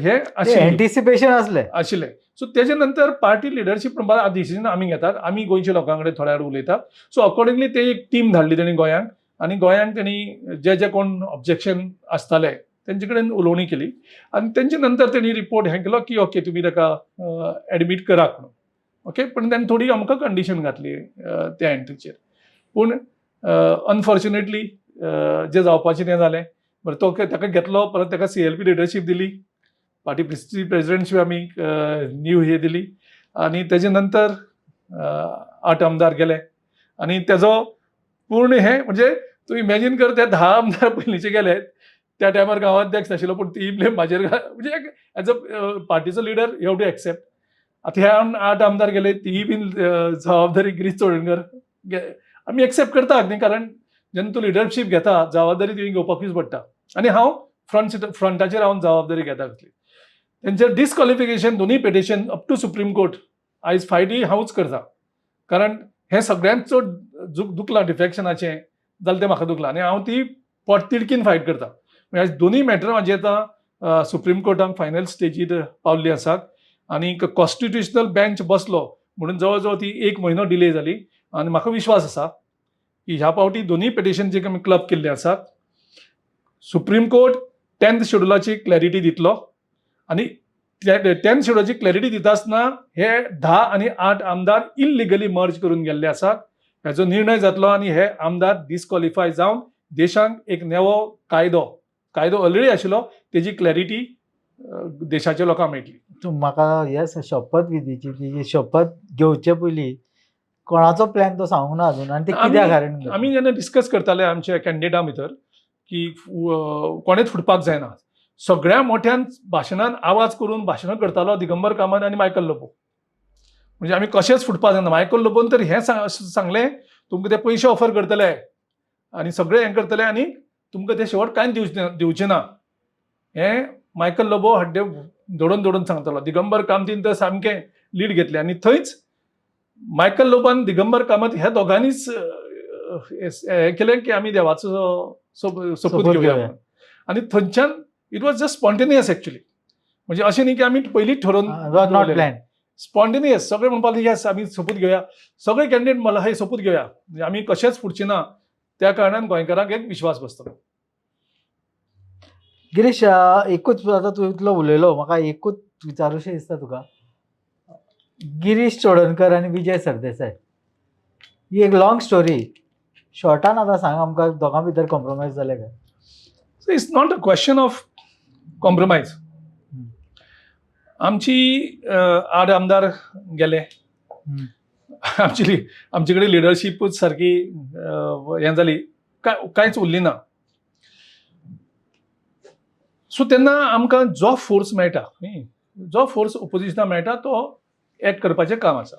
हे आशिल्ली. एंटिसिपेशन आसलें. आशिल्लें. सो तेजे नंतर पार्टी लिडरशीप म्हणपाक डिसिजन आमी घेतात, आमी गोंयच्या लोकां कडेन थोड्या वेळ उलयतात. सो अकॉर्डिंगली ते एक टीम धाडली तेणी गोंयांक आनी गोंयांक तेणी जे जे कोण ऑब्जेक्शन आसताले तेंचे कडेन उलोवणी केली आनी तेंचे नंतर तेणी रिपोर्ट हें केलो की ओके, तुमी ताका एडमीट करात म्हणून. ओके, पण तेणी थोडी आमकां कंडिशन घातली त्या एंट्रीचेर. पूण अनफॉर्च्युनेटली जें जावपाचें तें जालें. बरें, तो ताका घेतलो, परत ताका सीएलपी लिडरशीप दिली, पार्टी प्रेसिडेंटशिप आमी न्यू हे दिली आनी तेजे नंतर आठ आमदार गेले. आनी तेजो पूर्ण हे म्हणजे तूं इमॅजीन कर, ते 10 आमदार पयलींचे गेले, त्या टायमार गांवाध्यक्ष नाशिल्लो, पूण ती ब्लेम म्हाजेर म्हणजे एज अ पार्टीचो leader you have to accept. आतां हे आठ आमदार गेले, तीय बीन जबाबदारी गिरीश चोडणकर आमी एक्सेप्ट करतात न्ही, कारण जेन्ना तूं लिडरशीप घेता जबाबदारी तुवें घेवपाकूच पडटा आनी हांव फ्रंट सीट फ्रंटाचेर रावन जबाबदारी घेता. कसली तेंचेर डिसक्वॉलिफिकेशन, दोनूय petition up to supreme court आयज फायटय हांवूच करता, कारण हें सगळ्यांत चड दुखलां डिफेक्शनाचें जाल्यार तें म्हाका दुखलां आनी हांव ती पोटतिडकीन फायट करता. म्हणजे आयज दोनूय मॅटर म्हाजी आतां सुप्रीम कोर्टान फायनल स्टेजीर पावल्ली आसात. आनी कॉन्स्टिट्युशनल बेंच बसलो म्हणून जवळ जवळ ती एक म्हयनो डिले जाली. आनी म्हाका विश्वास आसा की ह्या फावटी दोनूय पिटिशन जे आमी क्लब केल्ले आसात, सुप्रीम कोर्ट 10th शेड्युलाची क्लॅरिटी दितलो आनी 10th शेड्युलाची क्लॅरिटी दिता आसतना हे 10 आनी 8 आमदार इलिगली मर्ज करून गेल्ले आसात हेजो निर्णय जातलो आनी हे आमदार डिस्क्वॉलिफाय जावन देशांक एक नवो कायदो ऑलरेडी आशिल्लो तेजी क्लॅरिटी देशाच्या लोकांक मेळटली. तूं म्हाका हे शपथ विधीची ती शपथ घेवचे पयलीं कोणाचो प्लॅन तो सांगूंक ना अजून आनी ते कित्या कारण? आमी जेन्ना डिस्कस करताले आमच्या कॅन्डिडेटा भितर की कोणेच फुटपाक जायना, सगळ्या मोठ्यान भाशणान आवाज करून भाशणां करतालो दिगंबर कामत आनी मायकल लोबो. म्हणजे आमी कशेंच फुटपाक जायना. मायकल लोबोन तर हें सांगलें, तुमकां ते पयशे ऑफर करतले आनी सगळें हें करतले आनी तुमकां ते शेवट कांय दिवचे ना, हें मायकल लोबो हड्डे दोडून दोडून सांगतालो. दिगंबर कामतीन तर सामकें लीड घेतलें आनी थंयच मायकल लोबोन दिगंबर कामत ह्या दोगांनीच हें केलें की आमी देवाचो सोपूत घेवया. आनी थंयच्यान it was just spontaneous actually. म्हणजे अशें न्ही की आमी पयलींच ठरोवन not plan, spontaneous. सगळे म्हणपाक लागले येस आमी सोपूत घेवया, सगळे कॅन्डिडेट म्हणला हे सोपूत घेवया, म्हणजे आमी कशेंच फुटचे ना. त्या कारणान गोंयकारांक एक विश्वास बसतलो. गिरीश, एकूच आतां तूं इतलो उलयलो, म्हाका एकूच विचारूशें दिसता तुका. गिरीश चोडणकर आनी विजय सरदेसाय ही एक लॉंग स्टोरी, शॉर्टान आतां सांग आमकां, दोगां भितर कॉम्प्रोमायज जालें काय? So it's not a question of compromise. आमची 8 आमदार गेले, आमचे कडेन लिडरशीपूच सारकी हें जाली, कांयच उरली ना. सो तेन्ना आमकां जो फोर्स मेळटा, जो फोर्स ओपोजिशनाक मेळटा तो एक्ट करपाचें काम आसा.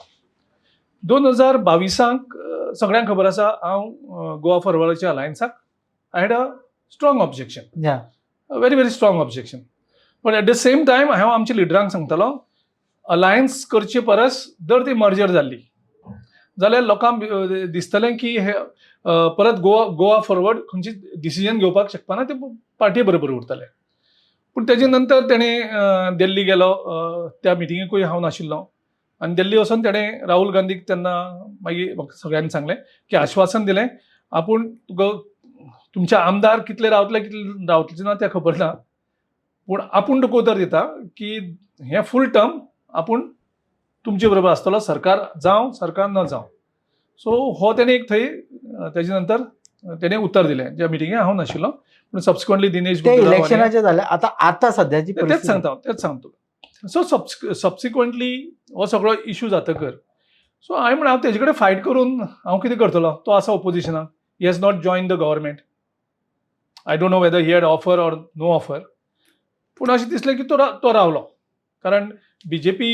2022 सगळ्यांक खबर आसा, हांव Goa फॉरवर्डाच्या अलायन्साक I had a strong objection, very very strong objection. But at the same time हांव आमच्या लिडरांक सांगतालो, अलायन्स करचे परस जर ती मर्जर जाल्ली जाल्यार लोकांक दिसतलें की हे परत गोवा फॉरवर्ड खंयची डिसिजन घेवपाक शकपाना, ते पार्टी बरोबर उरतले. पूण तेजे नंतर तेणें दिल्ली गेलो, त्या मिटिंगेकूय हांव नाशिल्लो आनी दिल्ली वचून तेणें राहुल गांधीक तेन्ना मागीर सगळ्यांनी सांगलें की आश्वासन दिलें आपूण तुका तुमचे आमदार कितले रावतले कितले रावतले ना तें खबर ना, पूण आपूण तुका उतर दिता की हें फूल टर्म आपूण तुमचे बरोबर आसतलो, सरकार जावं सरकार न जावं. सो हो तेणें एक थंय तेजे नंतर तेणें उत्तर दिलें ज्या मिटिंगेक हांव नाशिल्लो, पूण सबसिक्वंटली दिनेश ते इलेक्शनाचे जाले. आतां आतां सद्याची तेच सांगता, तेच सांगता. सो सबसिक्वंटली हो सगळो इशू जातकर सो हांवें म्हणलें हांव तेजे कडेन फायट करून हांव कितें करतलो, तो आसा ओपोजिशनाक, he has not join the government, I don't know whether he had offer or no offer. पूण अशें दिसलें की तो रावलो, कारण बीजेपी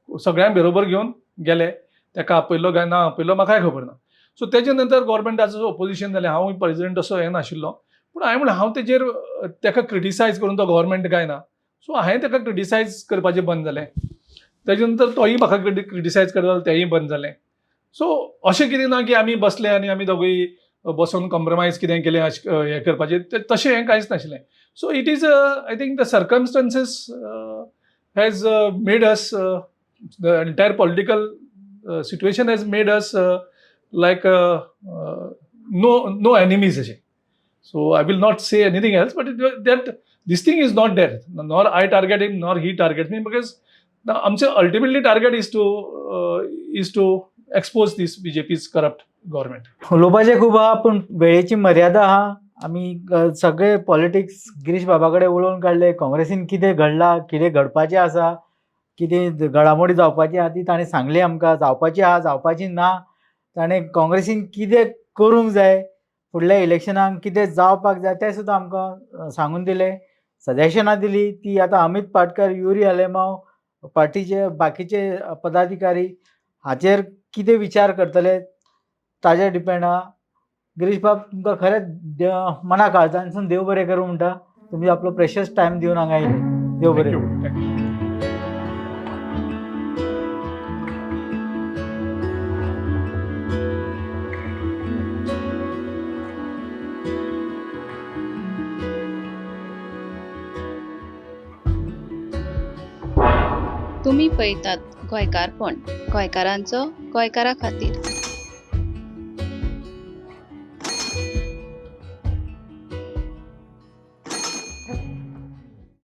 सगळ्यांक बरोबर घेवन गेले, ताका आपयल्लो काय ना आपयल्लो म्हाकाय खबर ना. सो तेजे नंतर गव्हर्मेंटाचो ओपोजिशन जालें, हांवूय प्रेजिडेंट असो हें नाशिल्लो, पूण हांवें म्हणलें हांव तेजेर ताका क्रिटिसायज करून तो गव्हर्मेंट काय ना, सो हांवें ताका क्रिटिसायज करपाचें बंद जालें. तेजे नंतर तोय म्हाका क्रिटिसायज करतालो तेंय बंद जालें. सो अशें कितें ना की आमी बसले आनी आमी दोगूय बसून कॉम्प्रोमायज कितें केलें अशें हें करपाचें, तशें हें कांयच नाशिल्लें. So it is I think the circumstances has made us, the entire political situation has made us like no enemies अशें. So I will not say anything else, but that this thing is not there, nor I target him nor he target me, because आमचें ultimately target is to expose this BJP's corrupt government. उलोवपाचें खूब आहा पूण वेळेची मर्यादा आहा. आमी सगळे पॉलिटिक्स गिरीश बाबा कडेन उलोवन काडले, काँग्रेसीन कितें घडलां, कितें घडपाचें आसा, कितें घडामोडी जावपाची आहा ती ताणें सांगली आमकां, जावपाची आहा जावपाची ना, ताणें काँग्रेसीन कितें करूंक जाय, फुडल्या इलेक्शनाक कितें जावपाक जाय तें सुद्दां आमकां सांगून दिलें, सजेशनां दिली ती आतां अमीत पाटकर, युरी आलेमांव, पार्टीचे बाकीचे पदाधिकारी हाचेर कितें विचार करतले ताजेर डिपेंड आहा. गिरीश बाब तुमकां खरेंच मना काळजांतसून देव बरें करूं म्हणटा, तुमी आपलो प्रेशियस टायम दिवन हांगा आयले, देव बरें करूं. Thank you. तुमी पळयतात गोंयकारपण, गोंयकारांचो गोंयकारा खातीर.